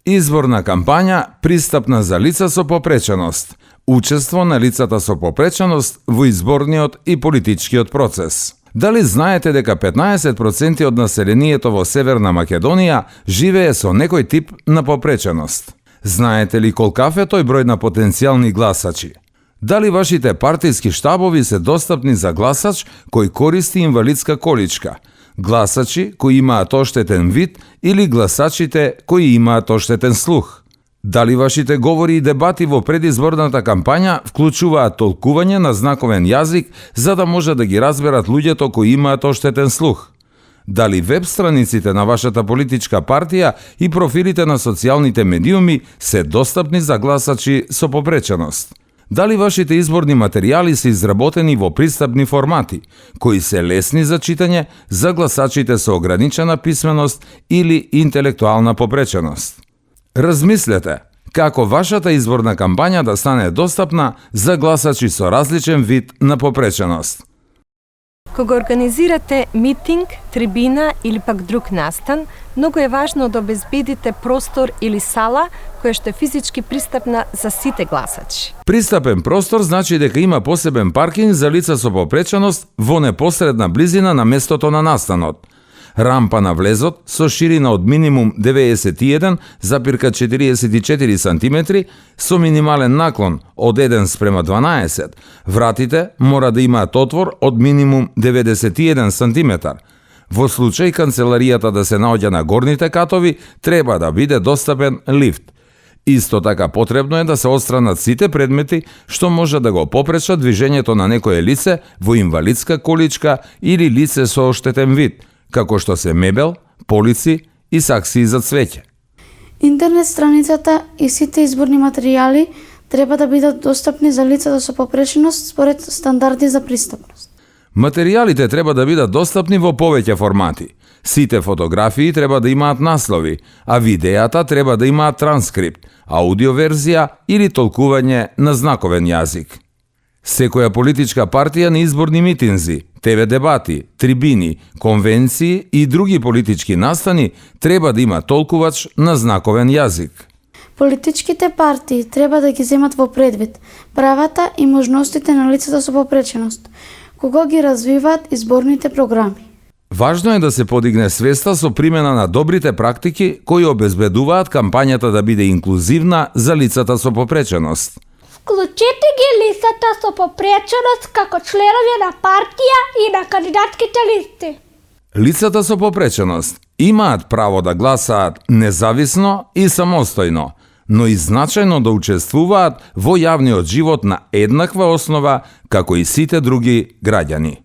Изборна кампања пристапна за лица со попреченост, учество на лицата со попреченост во изборниот и политичкиот процес. Дали знаете дека 15% од населението во Северна Македонија живее со некој тип на попреченост? Знаете ли колкав е тој број на потенцијални гласачи? Дали вашите партиски штабови се достапни за гласач кој користи инвалидска количка? Гласачи кои имаат оштетен вид или гласачите кои имаат оштетен слух? Дали вашите говори и дебати во предизборната кампања вклучуваат толкување на знаковен јазик за да може да ги разберат луѓето кои имаат оштетен слух? Дали веб страниците на вашата политичка партија и профилите на социјалните медиуми се достапни за гласачи со попреченост? Дали вашите изборни материјали се изработени во пристапни формати, кои се лесни за читање за гласачите со ограничена писменост или интелектуална попреченост? Размислете како вашата изборна кампања да стане достапна за гласачи со различен вид на попреченост. Кога организирате митинг, трибина или пак друг настан, многу е важно да обезбедите простор или сала која што е физички пристапна за сите гласачи. Пристапен простор значи дека има посебен паркинг за лица со попреченост во непосредна близина на местото на настанот. Рампа на влезот со ширина од минимум 91,44 см со минимален наклон од 1:12. Вратите мора да имаат отвор од минимум 91 см. Во случај канцеларијата да се наоѓа на горните катови, треба да биде достапен лифт. Исто така потребно е да се отстранат сите предмети што може да го попречат движењето на некое лице во инвалидска количка или лице со оштетен вид, како што се мебел, полици и саксии за цвеќе. Интернет страницата и сите изборни материјали треба да бидат достапни за лицата со попреченост според стандарди за пристапност. Материјалите треба да бидат достапни во повеќе формати. Сите фотографии треба да имаат наслови, а видеата треба да имаат транскрипт, аудиоверзија или толкување на знаковен јазик. Секоја политичка партија на изборни митинзи, ТВ дебати, трибини, конвенции и други политички настани треба да има толкувач на знаковен јазик. Политичките партии треба да ги земат во предвид правата и можностите на лицата со попреченост, кога ги развиваат изборните програми. Важно е да се подигне свеста со примена на добрите практики кои обезбедуваат кампањата да биде инклузивна за лицата со попреченост. Вклучете ги лицата со попреченост како членови на партија и на кандидатските листи. Лицата со попреченост имаат право да гласаат независно и самостојно, но и значајно да учествуваат во јавниот живот на еднаква основа како и сите други граѓани.